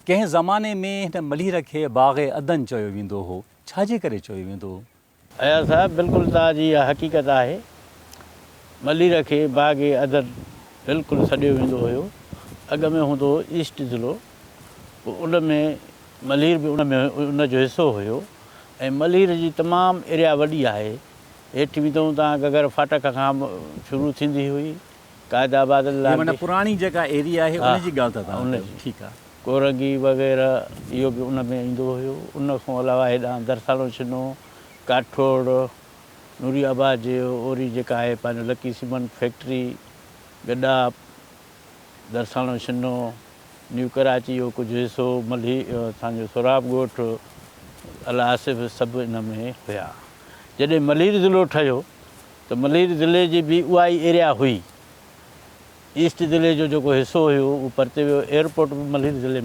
ڪنهن زماني ۾ هن ملير کي باغ عدن چيو ويندو هو، ڇا جي ڪري چيو ويندو هو؟ اياز صاحب بلڪل توهان جي اها حقيقت آهي ملير کي باغ عدن بلڪل سڏيو ويندو هيو اڳ ۾ هوندو هو ايسٽ ضلعو پوء ان ۾ ملير به ان ۾ ان جو حصو هيو ۽ ملير جي تمام ايريا وڏي آهي هيٺ ويندو توهان گگر فاٽڪ کان شروع ٿيندي هئي قائد آباد هي معنيٰ پراڻي جيڪا ايريا آهي ان جي ڳالهه ٿا توهان ڪيو ٺيڪ آهي. ڪورنگي وغيره اهو به ان ۾ ايندو هيو ان کان علاوه هيڏانهن درسالو ڇنو، ڪاٺوڙ، نوري آباد جي اوري جيڪا آهي پنهنجو لڪي سيمنٽ فيڪٽري، گڏاپ، درسالو ڇنو، نيو ڪراچي جو ڪجهه حصو، ملهي اسان جو سهراب ڳوٺ، الله آصف سڀ ان ۾ هيا. جڏهن ملير ضلعو ٺهيو ته ملير ضلعي جي به اها ئي ايريا هئي. ايسٽ ضلعي جو جيڪو حصو هيو اهو پرتي ويو. ايئرپورٽ به ملير ضلعي ۾